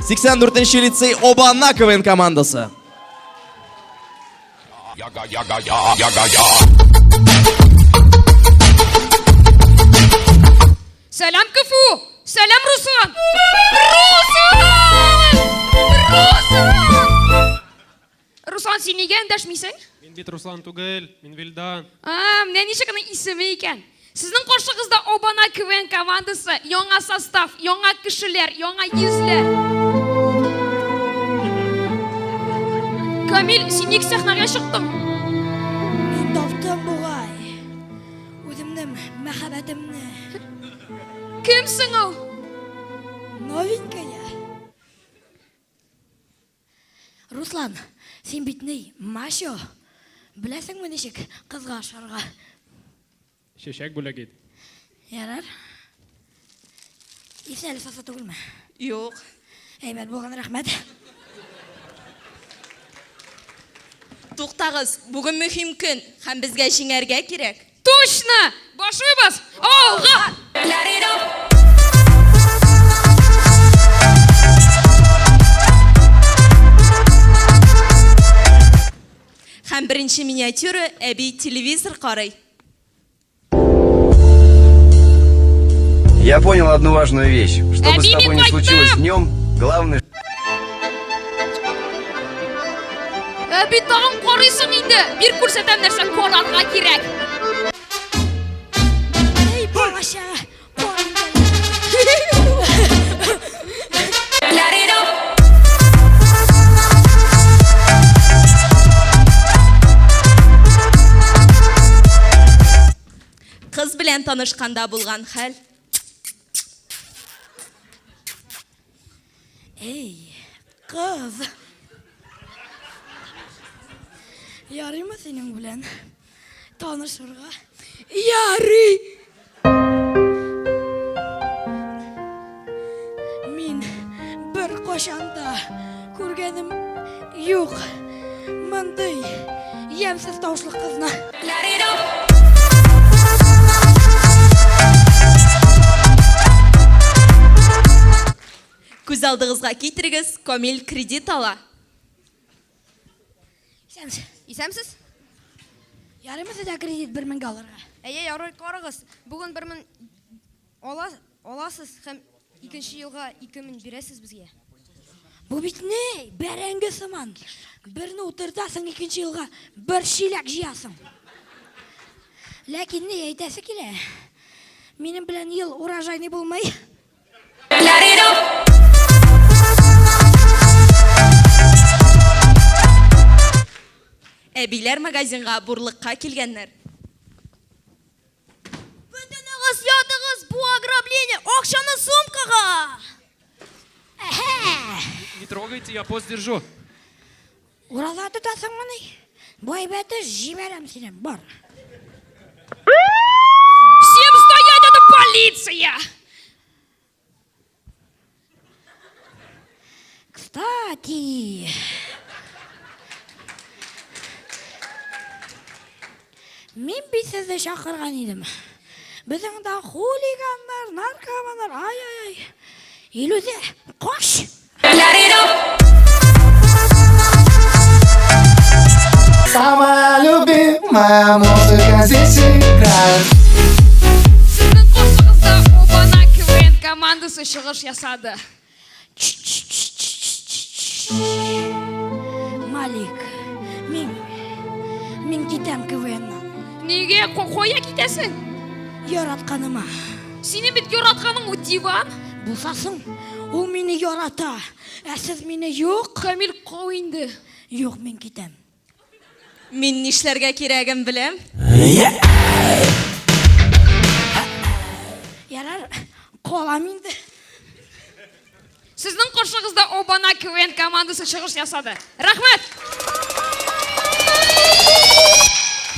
84 нче лицей Обана КВН командасы. Сәлам, КФУ! Сәлам, Руслан! Руслан! Руслан! Руслан, син нигә эндәшмисең? Мин бит Руслан түгел, мин Вилдан. А, менә ничек аның исеме икән. Сезнең каршыгызда Обана КВН командасы, яңа состав, яңа кешеләр, яңа йөзләр. Камил, син ник сәхнәгә чыктың? Мин таптым бугай. Үземнең мәхәббәтемне. Кем соң ул? Новенькая. Руслан, син бит ни, мачо. Беләсеңме ничек кызга ашарга? Чәчәк бүләк ит. Ярар. Исә әле сасы түгелме? Юк. Әйбәт булган, рәхмәт. Туктагыз, бүген мөһим көн һәм безгә җиңәргә кирәк. Точно! Башлыйбыз! Алга! Һәм беренче миниатюра әби телевизор карый. Я понял одну важную вещь. Что бы с Әби, тобой мин ни случилось кайттым! днем, главное, Әби тагын карыйсың инде. Бир күрсәтәм нәрсә карарга кирәк. Эй, бала-чага, карыйм әле. Кыз белән танышканда булган хәл. Эй, кыз. Ярыймы синең белән танышырга? Ярый! Мин бер кашан да күргәнем юк мондый ямьсез тавышлы кызны. Күз алдыгызга китерегез, Камил кредит ала. Исәнмесез. Исәнмесез. Ярыймы сезгә кредит бер меңгә алырга? Әйе, ярый, карагыз. Бүген 1000 ала, аласыз һәм икенче елга 2000 бирәсез безгә. Бу бит ни? Бәрәңге сыман. Берне утыртасың, икенче елга бер чиләк җыясың. Ләкин ни әйтәсе килә? Минем белән ел урожайный булмый. Әбиләр магазинга бурлыкка килгәннәр. Бөтенегез ятыгыз, бу ограбление, акчаны сумкага! Не трогайте, я пост держу. Ураза тотасыңмыни? Бу әйбәт эш, җибәрәм сине, бар. Всем стоять, это полиция! Кстати, мин бит сезне чакырган идем. Безнең монда хулиганнар, наркоманнар, ай-ай-ай. Илүзә, кач! Самая любимая музыка здесь играет. Сезнең каршыгызда Обана КВН командасы чыгыш ясады. Малик, мин мин китәм КВНнан. Нигә? Кая китәсең? Яратканыма. Синең бит яратканың ул диван. Булса соң, ул мине ярата, ә сез мине юк. Камил, кал инде. Юк, мин китәм. Мин нишләргә кирәген беләм. Ярар, калам инде. Сезнең каршыгызда Обана КВН командасы чыгыш ясады. Рәхмәт!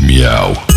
Мяу.